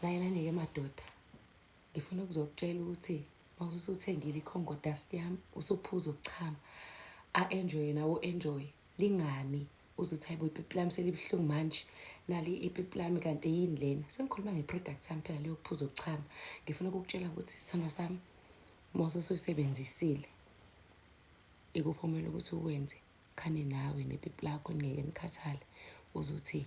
Lalelani-ke madoda, ngifuna ukuzokutshela ukuthi uma usuthengile i-Congo dust yami, usuphuza ukuchama, a-enjoy nawe u-enjoy, lingami uze uthi, "Hayibo, ipipi lami selibuhlungu manje, nali ipipi lami, kanti yini lena?" Sengikhuluma nge-product yami phela leyo kuphuza ukuchama. Ngifuna ukukutshela ukuthi, sithandwa sami, uma usuyisebenzisile, ikuphumela ukuthi ukwenze khane nawe nepipi lakho ningeke nikhathale. Uzothi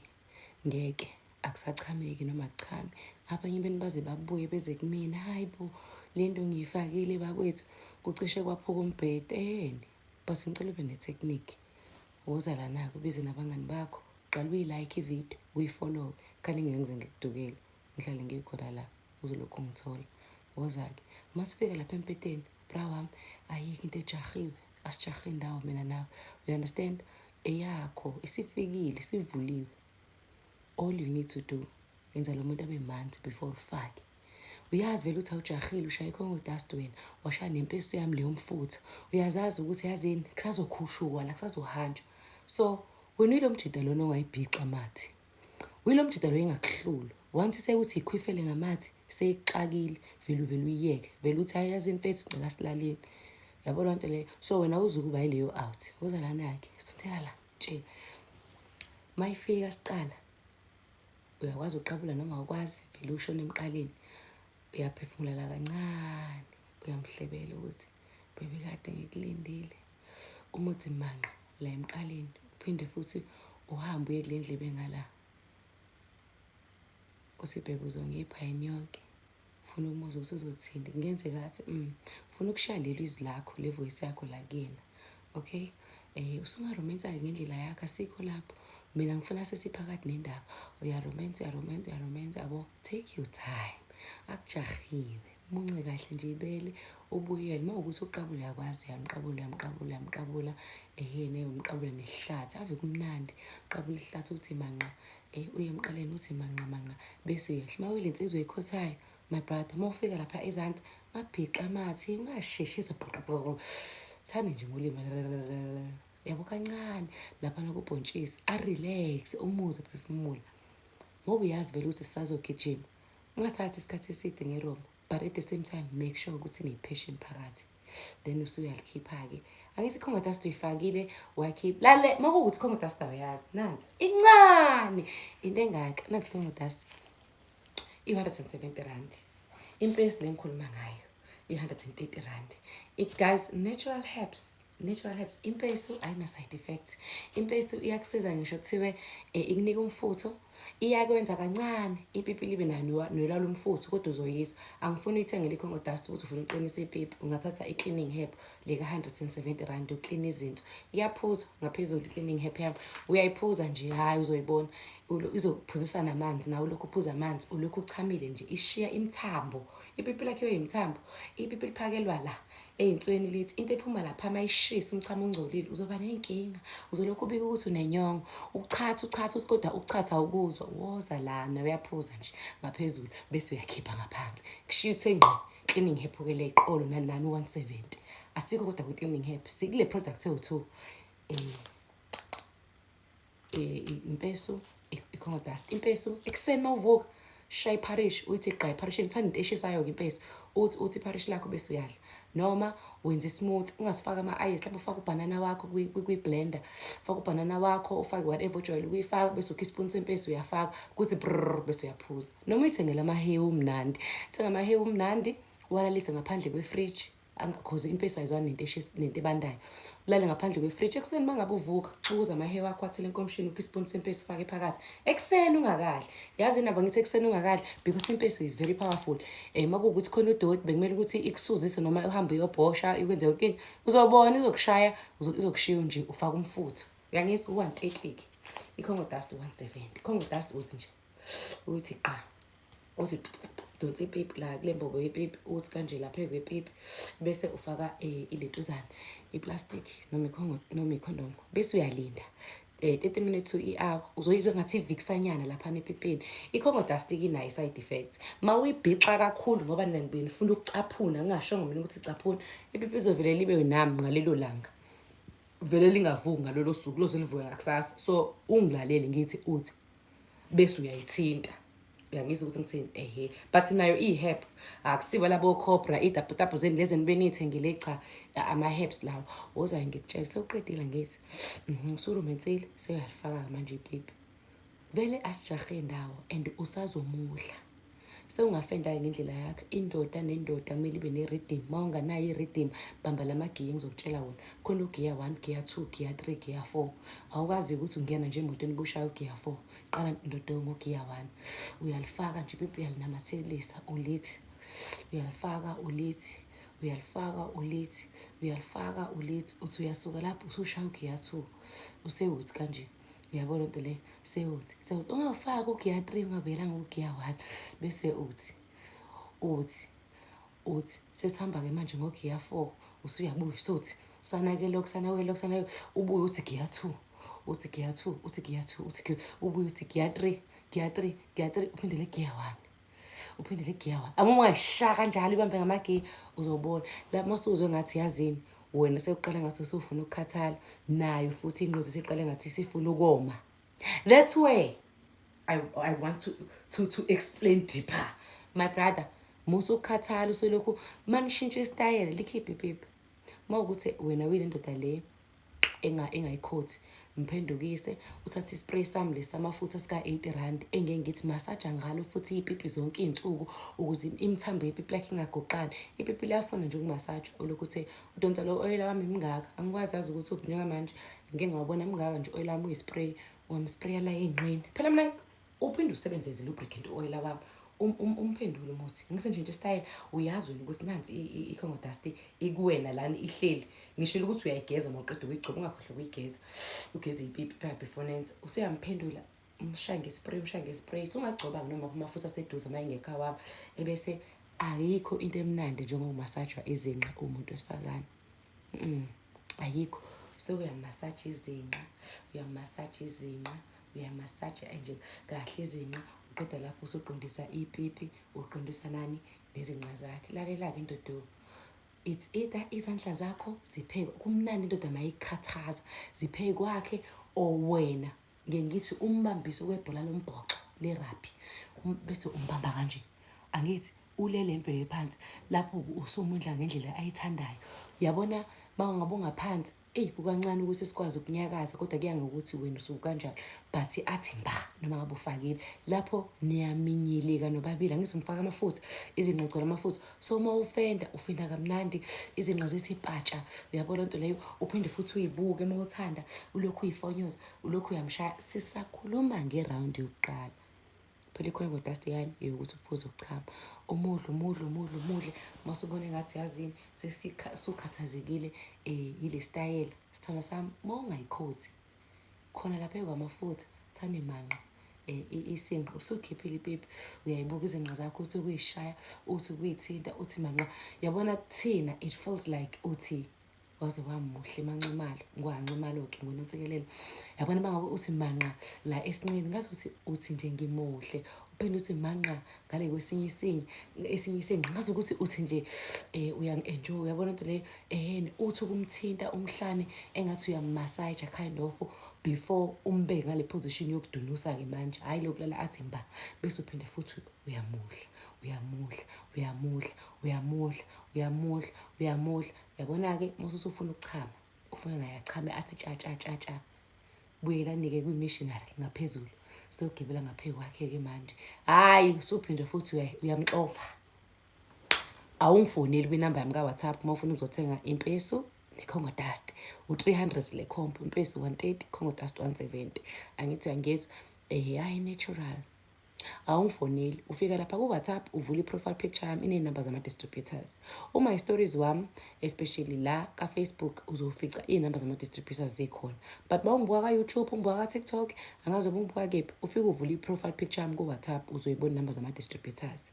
ngeke akusachameki noma akuchami. Abanye benu baze babuye beze kumina, "Hayi bo, le nto ngiyifakile bakwethu, kucishe kwaphuka umbhede." Ehhene, but ngicela ube ne-technique. Woza lana-ke, ubize nabangani bakho, qala uyi-like ividiyo, uyi-follow-e, khane ngeke ngize ngikudukele, ngihlale ngikhona la, uzolokhu ungithola. Woza-ke masifika lapha empeteni, bra wami, ayikho into ejahiwe, asijahe indawo mina nawe, you understand? Eyakho isifikile, isivuliwe. All you need to do, yenza lo muntu abe manzi before ufake. Uyazi vele ukuthi awujahile, ushaye i-Congo dust wena, washaya nempesu yami leyo mfutho, uyazazi ukuthi yazini kusazokhushuka la, kusazohanjwa. So wena uyilo mjida lona ongayibhica amathe, uyilo mjida lo engakuhlula. Once sekuthi ikhwifele ngamathe, seyixakile, vele uvele uyiyeke, vele uthi, "Hayi, yazini mfethu, ngicela silaleni." Yabo loo nto leyo? So wena uzukuba yileyo out. Woza lana-ke, sondela la, tshela mayifika siqala. Uyakwazi ukuqabula noma awukwazi, vele ushone emqaleni, uyaphefumula la kancane, uyamhlebela ukuthi, "Baby, kade ngikulindile." Umuthi manqa la emqaleni, uphinde futhi uhambe uye kule ndlebe ngala, uthi, "Baby, uzongipha yini yonke?" Ufuna umuzwa ukuthi uzothini. Kungenzeka athi ufuna ukushaya lelo izwi lakho, le voice yakho la kuyena. Okay, usungaromensa-ke ngendlela yakho, asikho lapho. Mina ngifuna sesiphakathi nendaba. Uyaromensa, uyaromensa, uyaromensa, yabo. Take your time, akujahiwe. Munce kahle nje ibele, ubuyele. Uma kuwukuthi uqabula uyakwazi, uyamqabula, uyamqabula, uyamqabula, ehhene, umqabula nesihlathi, ave kumnandi. Uqabula isihlathi, uthi manqa, uye emqaleni, uthi manqa manqa, bese uyehla. Uma uyile nsizwa eyikhothayo, my brother, uma ufika lapha ezansi, ungabhixa amathi, ungasheshisa, thane nje ngolimi, yabo, kancane laphana kubhontshisi, a-relax, umuzwe phefumula, ngoba uyazi vele ukuthi sisazogijima. Ungathathi isikhathi eside ngeromo, but at the same time make sure ukuthi ne-passion phakathi. Then usuyalikhipha-ke. Angithi i-Congo dust uyifakile, wakhipha. Lale, uma kuwukuthi i-Congo dust awuyazi, nansi incane into engaka. Nansi i-Congo dust, i-R170. Impesi le ngikhuluma ngayo, i-R130. It, guys, natural herbs, natural herbs. Impesu ayina-side effects. Impesu iyakusiza, ngisho kuthiwe ikunika umfutho, iyakwenza kancane ipipi libe nayo nolalo umfutho, kodwa uzoyizwa. Angifuni uyithengele i-Congo dust ukuthi ufuna uqinisa ipipi. Ungathatha i-cleaning herb leka R170 yokuklina izinto. Iyaphuzwa ngaphezulu i-cleaning herb yami, uyayiphuza nje, hhayi, uzoyibona. Izokuphuzisa namanzi, nawe ulokhu uphuza amanzi, ulokhu uchamile nje, ishiya imithambo. Ipipi lakhiwe imithambo. Ipipi liphakelwa la ey'nsweni, lithi into ephuma lapha mayishisa umchamo ungcolile, uzoba ney'nkinga, uzolokhu ubika ukuthi unenyongo, uchatha, uchatha uthi kodwa ukuchatha awukuzwa. Woza lana, uyaphuza nje ngaphezulu, bese uyakhipha ngaphansi, kushiya uthe ngqi. Cleaning herb-ke le, iqolo nani nani, u-170. Asikho kodwa kwi-cleaning herb, sikule product ewu-two, impesu, i-Congo dust. Impesu ekuseni uma uvuka, shaya ipharishi, uyithi gqa epharishini. Thanda into eshisayo-ke impesu. Uthi ipharishi lakho, bese uyadla, noma wenza i-smoothie, ungasifaka ama-ice, mhlawumbe ufake ubhanana wakho kwi-blender, ufake ubhanana wakho, ufake whatever ojwayele ukuyifaka, bese ukha isipuni sempesi, uyafaka, kuthi brrr, bese uyaphuza. Noma uyithengele amahewu umnandi, thenga amahewu umnandi, uwalalise ngaphandle kwefriji, cause impesi ayizwani nento eshisa nento ebandayo. Ulale ngaphandle kwefriji. Ekuseni uma ngabe uvuka, xukuza amahewu akho, athele enkomishini, ukhe isipuni sempesi, ufake phakathi ekuseni ungakadli. Yazi indaba ngithi ekuseni ungakadli, because impesu is very powerful. Uma kuwukuthi khona udoti bekumele ukuthi ikusuzise, noma uhambe uyobhosha, ikwenze yonke into, uzobona izokushaya, izokushiya nje ufake umfutho. Uyangizwa? U-130-ke i-Congo dust, u-170 i-Congo dust. Uthi nje, uthi qa, uthi donsa ipipi la kule mbobo yepipi, uthi kanje lapha kwepipi, bese ufaka ilentuzana, iplastic noma ikhongo noma ikhondomu, bese uyalinda 30 minutes to i-hour, uzoyizwa ngathi ivikisanyana laphana epipini. I-Congo dust inayo i-side effect ma uyibhixa kakhulu, ngoba nina ngibuye nifuna ukucaphuna. Ngingashongo mina ukuthi caphuna, ipipi lizovele libe nami ngalelo langa, vele lingavuki ngalolo suku, loze livuka ngakusasa. So ungilalele, ngithi uthi bese uyayithinta. Uyangizwa ukuthi ngithini? Ehe, but nayo iyi-herb, akusibo labo cobra iy'taputapu zenu lezi enibe niy'thengile, cha, ama-herbs lawo. Woza ngikutshele, sewuqedile ngithi usurumensile, sewuyalifaka-ke manje ipipi. Vele asijahe ndawo and usazomudla. Sewungafenda-ke ngendlela yakho. Indoda nendoda kumele ibe ne-rhythm. Uma unganayo i-rhythm, bamba la magiya engizokutshela wona. Khona ugiya 1, giya 2, giya 3, giya 4. Awukwazi ukuthi ungena nje emotweni bushaya ugiya 4. Qala ndoda ngogiya 1. Uyalifaka nje ipipi, uyalinamathelisa ulithi. Uyalifaka ulithi. Uyalifaka ulithi. Uyalifaka ulithi. Uthi uyasuka lapho usushaya ugiya 2. Usewuthi kanje. Uyabona into le, sewuthi sewuthi ungawufaki ugiya 3 ungabuyelanga ugiya 1, bese uthi uthi uthi sesihamba-ke manje ngogiya 4. Usuyabuya usuthi usanake lokhu, usanake lokhu, usanake, ubuye uthi giya 2, uthi giya 2, uthi giya 2, uthi giya, ubuye uthi giya 3, giya 3, giya 3, uphindele giya 1, uphindele giya 1. Ama ungayishaya kanjalo, ibambe ngamagiya, uzobona la masuzwe ngathi yazini wena sekuqala ngathi usufuna ukukhathala, nayo futhi ingqondo siqale ngathi sifuna ukoma. That's where I want to explain deeper, my brother. Musa ukukhathala usolokhu manishintsha isitayela, likhiphe ipipi. Uma ukuthi wena uyile ndoda le engayikhothi, mphendukise, uthathe ispray sami lesi samafutha sika-80 rand engeke ngithi masaja ngalo futhi ipipi zonke iy'nsuku ukuze imithambo yepipi lakhe ingagoqani. Ipipi liyafuna nje ukumasaja, ulokhu uthe udonsa lo oyela wami mngaka, angikwazi yazi ukuthi uphi njengamanje, ngike ngawabona mngaka nje oyela wami uyispray, wamspraya la ey'nqeni. Phela mina uphinde usebenzise lubricant oyela wami, umphendule umuthi ngisenje style. Uyazi wena ukuthi nansi i-Congo dust ikuwena lana ihleli. Ngishilo ukuthi uyayigeza uma uqeda ukuyigcoba, ungakhohlwa ukuyigeza, ugeze ipipi phela before nenza. Usuyamphendula, umshaye ngespray, umshaye ngespray. Sungagcoba noma amafutha aseduze uma engekho awami. Ebese ayikho into emnandi njengokumasajwa izinqa umuntu wesifazane. Ayikho. So uyamasaja izinqa, uyamasaja izinqa, uyamasaja nje kahle izinqa. Uqeda lapho usuqondisa ipipi, uqondisa nani nezinqa zakhe. Lalela-ke indodo, it's either izandla zakho ziphekwe kumnandi, indoda mayikhathaza zipheke kwakhe, or wena ngeke ngithi umbambise kwebhola lombhoxo le-rugby, bese umbamba kanje, angithi ulele embheke phansi lapho usumundla ngendlela ayithandayo. Yabona, uma ngabe ungaphansi, eyi, kukancane ukuthi sikwazi ukunyakaza, kodwa kuya ngokuthi wena usuke kanjani, but athi mba noma ngabe ufakile lapho niyaminyilika nobabili. Angithi umfaka amafutha, izinqa gcwele amafutha, so uma ufenda, ufenda kamnandi, izinqa zithi patsha. Uyabona lento leyo? Uphinde futhi uyibuke uma uthanda, ulokhu uyifonyoza, ulokhu uyamshaya. Sisakhuluma ngeround yokuqala phela, ikhona dust yani yokuthi uphuze ukuchama, umudle, umudle, umudle, umudle. Mase ubona engathi yazini sesukhathazekile yile stayela, sithandwa sami, uma ungayikhothi khona lapha kwamafutha, thani manqa isinqa, usukhiphile ipipi, uyayibuka izinqa zakho, uthi ukuyishaya, uthi ukuyithinta, uthi manqa. Yabona kuthina it feels like uthi waze wamuhle manxumalo, ngwanxumalo-ke ngonontsikelelo. Yabona, uma ngabe uthi manqa la esinqeni, ngathi uthi nje ngimuhle. Uphinde uthi manqa ngale kwesinye isinye, esinye isinqa, ngazi ukuthi uthi nje uyangi-enjoy. Uyabona into leyo? Ehene, uthi ukumthinta umhlane engathi uyammasaja kind of before umbeke ngale position yokudunusa-ke manje, hhayi lokulala athi mba. Bese uphinde futhi uyamudla, uyamudla, uyamudla, uyamudla, uyamudla, uyamudla. Yabona-ke, uma usufuna ukuchama, ufuna naye achame athi tsha tsha tsha tsha, buyelani-ke kwi-missionary ngaphezulu, siyogibela ngaphezu kwakhe-ke manje. Hhayi, usuphinde futhi uyamxova. Awungifoneli kwinamba yami ka-WhatsApp uma ufuna ukuzothenga impesu ne-Congo dust. U-300 le combo, impesu 130, Congo dust 170. Angithi uyangizwa? Hhayi, natural. Awungifoneli, ufika lapha ku-WhatsApp, uvula i-profile picture yami, iney'namba zama-distributors. Uma i-stories wami, especially la ka-Facebook, uzofica iy'namba zama-distributors zikhona. But uma ungibuka ka-YouTube, ungibuka ka-TikTok, angazi noma ungibuka kephi, ufike uvule i-profile picture yami ku-WhatsApp, uzoyibona iy'namba zama-distributors.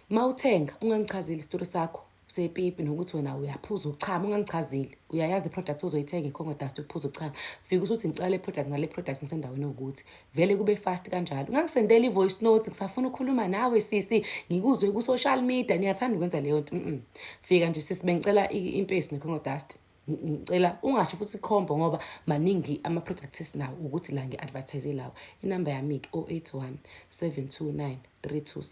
Uma uthenga, ungangichazeli isitori sakho sepipi nokuthi wena uyaphuza uchama, ungangichazeli. Uyayazi i-product ozoyithenga, i-Congo dust uphuza uchama. Fika usuthi ngicela le product nale product, ngisendaweni ewukuthi. Vele kube fast kanjalo. Ungangisendela i-voice note, ngisafuna ukukhuluma nawe sisi, ngikuzwe ku-social media, niyathanda ukwenza leyo nto. Fika nje, sisi, bengicela impesu ne-Congo dust. Ngicela ungasho futhi ikhombo ngoba maningi ama-products esinawo ukuthi la ngi-advertise lawo. Inamba yami-ke 081 729 32.